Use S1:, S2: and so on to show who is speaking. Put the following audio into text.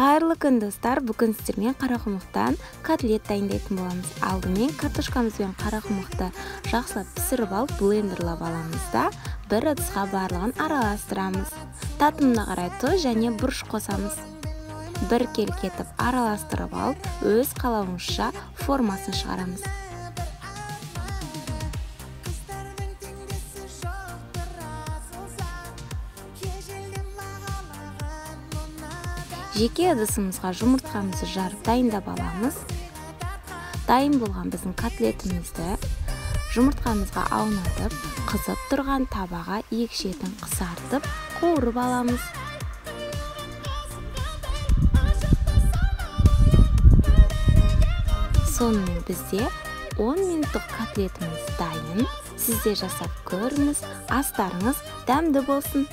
S1: Қайырлы күн, достар! Бүгін сіздермен қарақұмықтан котлет дайындайтын боламыз. Алдымен картошкамыз бен қарақұмықты жақсылап пісіріп алып, блендерлап аламыз да, бір ыдысқа барлығын араластырамыз. Татымына қарай тұз және бұрыш қосамыз. Бір келкі етіп араластырып алып, өз қалауыңызша формасын шығарамыз. Жеке ыдысымызға жұмыртқамызды жарып дайындап аламыз. Дайын болған біздің котлетімізді жұмыртқамызға аунатып, қызып тұрған табаға екі шетін қысартып, қуырып аламыз. Сонымен бізде 10 минуттық котлетіміз дайын. Сіз де жасап көріңіз, астарыңыз дәмді болсын.